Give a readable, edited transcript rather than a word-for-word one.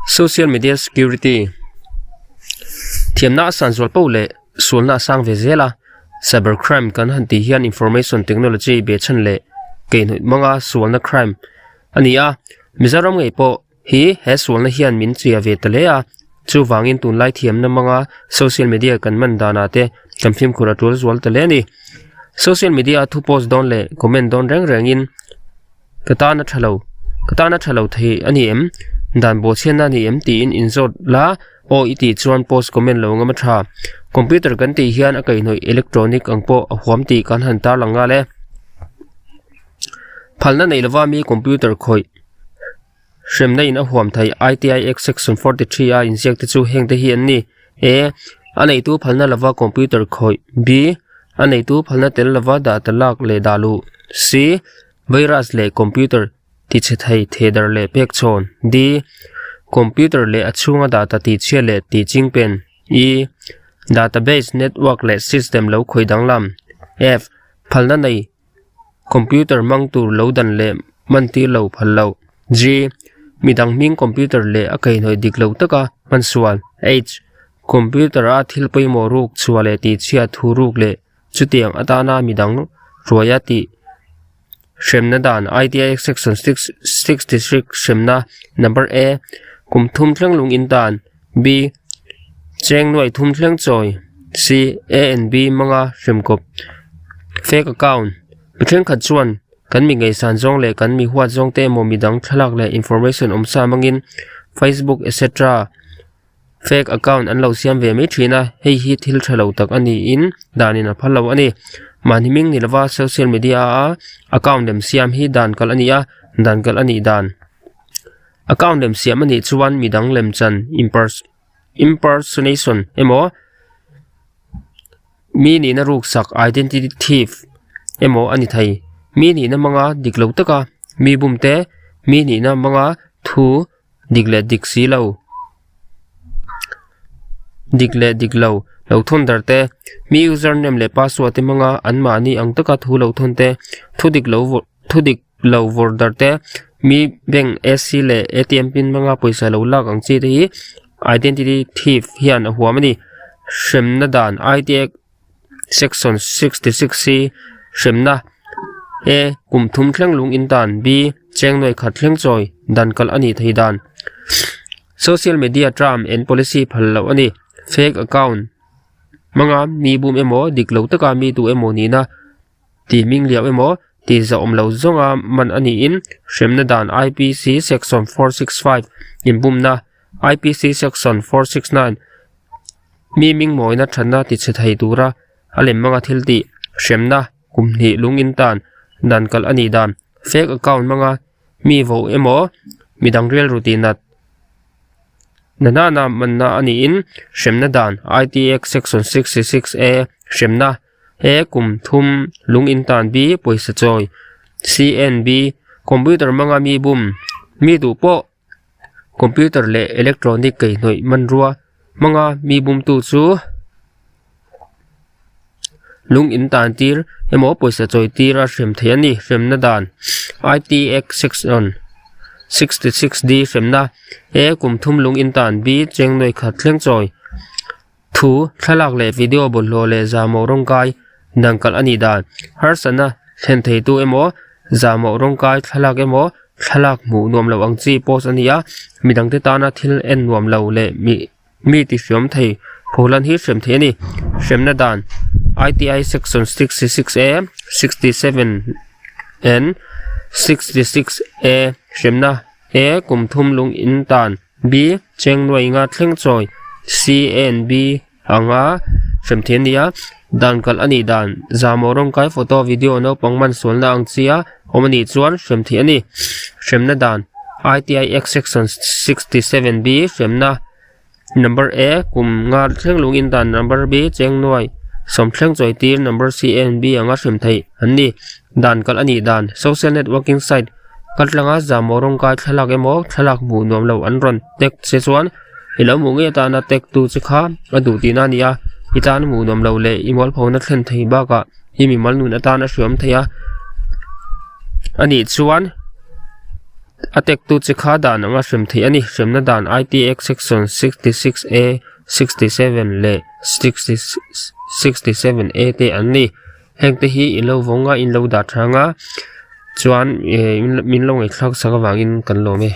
Social media security Thiamna a san zual poh leh sualna a sang ve zel a, cyber crime kan han tih hian information technology behchhan leh keihnawih hmanga sualna crime a ni a, Mizoram ngei pawh hi he sualna hian min chia ve ta hle a, chuvangin tunlai thiamna hmanga social media kan man danah te kan fimkhur a tul zual ta hle a ni. Social media a thu post dawn leh comment dawn reng rengin ka tan a tha lo ka tan a tha lo thei a ni em dan bawhchhiatna a ni em tiin inzawt la aw i tih chuan post comment lo ngam a tha. Computer kan tih hian a kaihhnawih electronic ang pawh a huam tih kan han tarlang nghal e. Phalna nei lova mi computer khawih hremna in a huam thei ITI Act section 43 a inziak te chu heng te hi an ni. A. A neitu phalna lova computer khawih B. A neitu phalna tel lova data lak leh dah luh C. Virus leh computer tichhe thei thehdarh leh pek chhawn D. Computer leh a chhunga data tihchhia leh tihchingpen E. Database, network leh system lo khawih danglam F. Phalna nei Computer hmang tur lo dan leh hman tir lo phal loh. G. Midang hming computer leh a kaihhnawih dik lo taka hman sual. H. Computer a thil pawimawh ruk chhuah leh tihchhiat thu ruk leh chutiang atana midang ruaia tih hremna dan ITI Section 66 hremna Number A. Kum thum thleng lung in dan B. Cheng nuai thum thleng chawi C. A and B hmanga hremkawp Fake account Mi thenkhat chuan kan mi ngaihsan zawng leh kan mi huat zawng te emaw midang thlalak leh information awm sa hmangin Facebook etc. Fake account an lo siam ve mai thin a, hei hi thil tha lo tak a niin danin a phal lo a ni. Mahni hming ni lova social media a account lem siam hi dan kalh a ni a, dan kalh a nih dan. Account lem siam a nih chuan midang lem chan impersonation emaw mi nihna ruksak identity thief emaw a ni thei. Mi nihna hmanga dik lo taka mi bum te, mi nihna hmanga thu dik leh dik si lo dik leh dik lo lo thawn dar te, mi username leh password te hmanga anmahni ang taka thu lo thawn te, thu dik lo Thu dik lo vawrh darh te, mi bank AC leh ATM pin hmanga pawisa lo lak ang chi te hi identity thief hian a huam a ni. Hremna dan IT Act section 66 hi hremna A kum thum thleng lung in dan B cheng nuai khat thleng chawi dan kalh a nih thei dan. Social media term and policy phal loh a ni. Fake account hmanga mi bum emaw dik lo taka mi duh emaw nihna Tih hming liau emaw tih zahawm lo zawnga man a niin hremna dan IPC section 465 inbumna IPC section 469 mi hming mawina thatna tichhe thei tura a lem hmanga thil tih hremna kum hnih lung in tan dan kalh a nih dan fake account hmanga mi vo emaw midang rilru tih nat Nanana manna a niin hremna dan IT Act section 66 A hremna He kum thum lung in tan bi pawisa chawi CNB computer hmanga mi bum mi duh pawh computer leh electronic kaihhnawih hmanrua hmanga mi bumtu chu lung in tan tir emaw pawisa chawi tir a hrem thei a ni hremna dan IT Act section 66 D hremna he kum thum lung in tan bi cheng nuai khat thleng chawi. Thu, thlalak leh video bawlhhlawh leh zahmawh rawngkai dan kalh a nih dan. Harsatna thlen theitu emaw, zahmawh rawngkai thlalak emaw, thlalak hmuh nuam lo ang chi post a ni a, midangte tana thil en nuam lo leh mi mi ti hriam thei pholan hi hrem thei a ni. Hremna dan, ITI Section 66 A, 67 and 66 A, Hremna A, Kum thum lung in tan. B, Cheng nuai inga thleng chawi C, A and B anga hrem thei a ni a, dan kalh a nih dan zahmawh rawngkai photo video naupang man sualna ang chi a awm a nih chuan hrem theih a ni. Hremna dan ITI Act Section 67 B hremna Number A kum nga thleng lung in dan Number B cheng nuai sawm thleng chawi tir Number C, A and B anga hrem theih an ni. Dan kalh a nih dan Social networking site Kaltlanga zahmawh rawngkai thlalak emaw thlalak hmuh nuam lo an rawn tek che chuan i lo hmuh ngei atana tek tu che kha a duh tihna a ni a, i tan hmuh nuam lo leh i mualphona thlen thei bakah i mimal nun atan a hriam thei a, a nih chuan. A tektu che kha dan anga hrem theih a ni. Hremna dan IT Act Section 66 A, 67 leh 67 A te an ni. Hengte hi i lo vawng a, in lo dah tha anga chuan min lo ngaihthlak sak avangin kan lawm e.